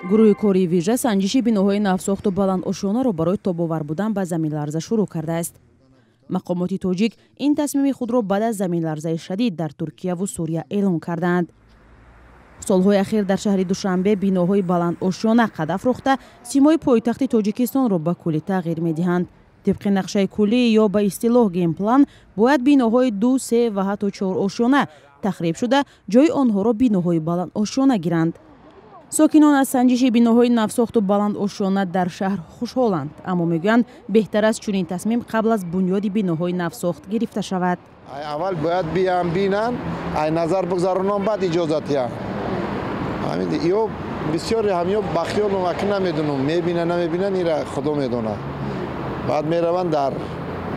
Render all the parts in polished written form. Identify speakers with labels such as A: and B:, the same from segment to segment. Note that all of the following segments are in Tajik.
A: Гурӯҳи кории вижа санҷиши биноҳои навсохту баландошёнаро барои тобовар будан ба заминларза шурӯъ кардааст. Мақомоти тоҷик ин тасмими худро баъд аз заминларзаи шадид дар Туркияву Сурия эълон кардаанд. Солҳои ахир дар шаҳри Душанбе биноҳои баландошёна қад афрохта, симои пойтахти Тоҷикистонро ба куллӣ тағйир медиҳанд. Тибқи нақшаи куллӣ ё ба истилоҳ генплан, бояд биноҳои ду, се ва ҳатто чор ошёна тахриб шуда, ҷои онҳоро биноҳои баландошёна гиранд. Сокинон аз санҷиши биноҳои навсохту баландошёна дар шаҳр хушҳоланд, аммо мегӯянд, беҳтар аст чунин тасмим қабл аз бунёди биноҳои навсохт гирифта шавад.
B: Аввал бояд биям, бинан, ай назар бигзаронам, баъд иҷозат диҳам. Ё бисёре ҳамё ба хиёлум, аки намедонам, мебинан, намебинан, ира Худо медонад. Баъд мераванд дар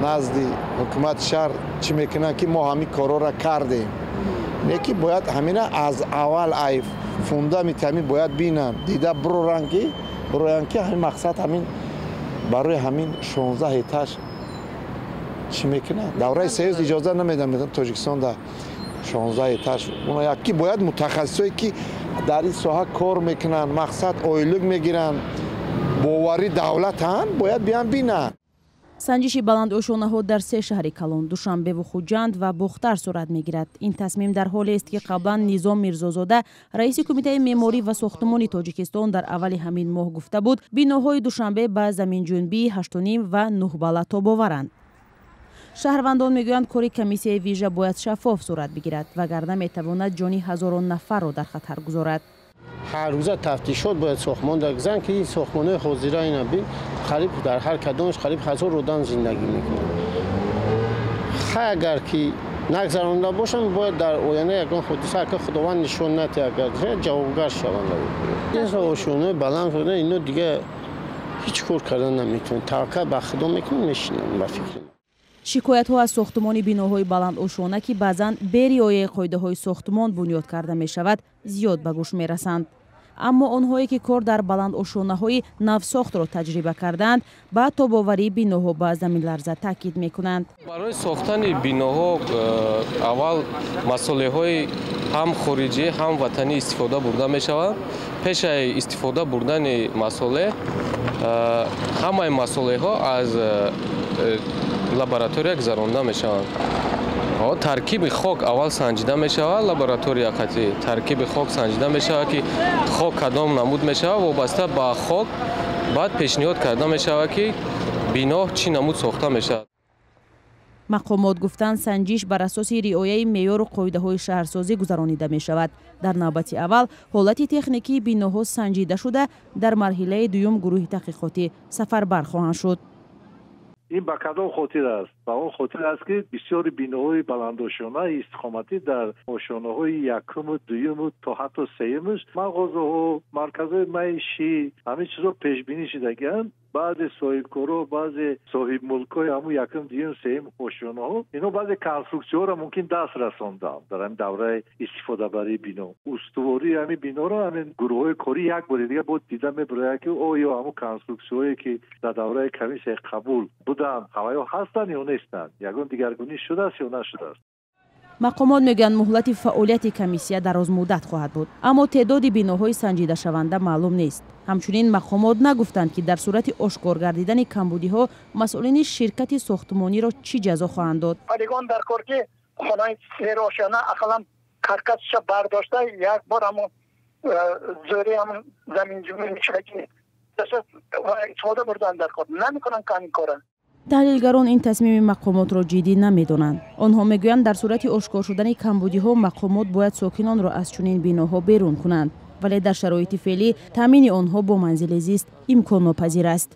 B: назди ҳукумати шаҳр, чӣ мекунанд, ки мо ҳамин корҳоро кардем. Не ки бояд ҳамина аз аввал ай фундаменти ҳамин бояд бинанд, дида бироранд, ки бироянд, ки ҳамин мақсад, ҳамин барои ҳамин 16 этаж чӣ мекунанд. Давраи союз иҷоза намедам Тоҷикистон да 16 этаж. Ки бояд мутахассисое, ки дар ин соҳа кор мекунанд, мақсад, ойлук мегиранд, боварӣ давлатанд, бояд биям бинанд.
A: Санҷиши баландошёнаҳо дар се шаҳри калон, Душанбеву Хуҷанд ва Бохтар сурат мегирад. Ин тасмим дар ҳолест, ки қаблан Низом Мирзозода, раиси Кумитаи меъморӣ ва сохтумони Тоҷикистон, дар аввали ҳамин моҳ гуфта буд, биноҳои Душанбе ба заминҷунбии 8,5 ва 9 балла тобоваранд. Шаҳрвандон мегӯянд, кори комиссияи вижа бояд шаффоф сурат бигирад, вагарна метавонад ҷони ҳазорон нафарро дар хатар гузорад.
C: Ҳар рӯза тафтишот бояд сохтмон дагзан, ки сохтмонҳои ҳозира ина бин, қариб дар ҳар кадомаш қариб 1000 одам зиндагӣ мекунад. Хай, агар ки нагзаронда бошанд, бояд дар оянда ягон ҳодиса, ака, Худованд нишон натиҳад, агар ҷавобгар шаванд. Ошёнаҳои баланд шуда, ино дига ҳеҷ кор кардан наметавонанд, таваккал ба Худо мекунанд, мешинанд, ба фикри.
A: Шикоятҳо аз сохтумони биноҳои баландошёна, ки баъзан бе риояи қоидаҳои сохтумон бунёд карда мешавад, зиёд ба гӯш мерасанд. Аммо онҳое, ки кор дар баландошёнаҳои навсохтро таҷриба кардаанд, ба тобоварии биноҳо ба заминларза таъкид мекунанд.
D: Барои сохтани биноҳо аввал масолеҳои ҳам хориҷӣ, ҳам ватанӣ истифода бурда мешаванд. Пешаи истифода бурдани масолеҳ ҳамаи масолеҳҳо аз лаборатория гузаронда мешаванд. Таркиби хок аввал санҷида мешавад, лаборатория қатъи таркиби хок санҷида мешавад, ки хок кадом намуд мешавад. Вобаста ба хок баъд пешниҳод карда мешавад, ки бино чӣ намуд сохта мешавад.
A: Мақомот гуфтанд, санҷиш бар асоси риояи меъёру қоидаҳои шаҳрсозӣ гузаронида мешавад. Дар навбати аввал ҳолати техникии биноҳо санҷида шуда, дар марҳилаи дуюм гурӯҳи таҳқиқотӣ сафарбар хоҳанд шуд.
E: Ин ба кадом хотир аст? Ба он хотир аст, ки бисёри биноҳои баландошёнаи истиқоматӣ дар ошёнаҳои якуму дуюму то ҳатто сеюмаш мағозаҳо, марказҳои маишӣ, ҳамин чизҳо пешбинӣ шудагианд. Баъзе соҳибкоро, баъзе соҳибмулкҳои ҳамун якум, дуюм, сеюм ошёнаҳо, ино баъзе конструксияҳоро мумкин даст расонданд дар ҳамин давраи истифодабарии бино. Устувории ҳамин биноро ҳамин гурӯҳҳои корӣ як бори дига боз дида мебарояд, ки оё ҳамун конструксияҳое, ки дар давраи комиссияи қабул буданд, ҳаваё ҳастанд ё нестанд, ягон дигаргунӣ шудааст ё нашудааст.
A: Мақомот мегӯянд, муҳлати фаъолияти комиссия дарозмуддат хоҳад буд, аммо теъдоди биноҳои санҷидашаванда маълум нест. Ҳамчунин мақомот нагуфтанд, ки дар сурати ошкор гардидани камбудиҳо масъулини ширкати сохтмониро чӣ ҷазо хоҳанд дод.
F: Паригон дар кор, ки хонаи серошёна ақаллан каркасша бардошта, як бор ҳамон зӯри ҳамон заминҷунбӣ мешава, ки истифода бурдан дар кор намекунанд ҳамин кора.
A: Таҳлилгарон ин тасмими мақомотро ҷиддӣ намедонанд. Онҳо мегӯянд, дар сурати ошкор шудани камбудиҳо мақомот бояд сокинонро аз чунин биноҳо берун кунанд, вале дар шароити феълӣ таъмини онҳо бо манзили зист имконнопазир аст.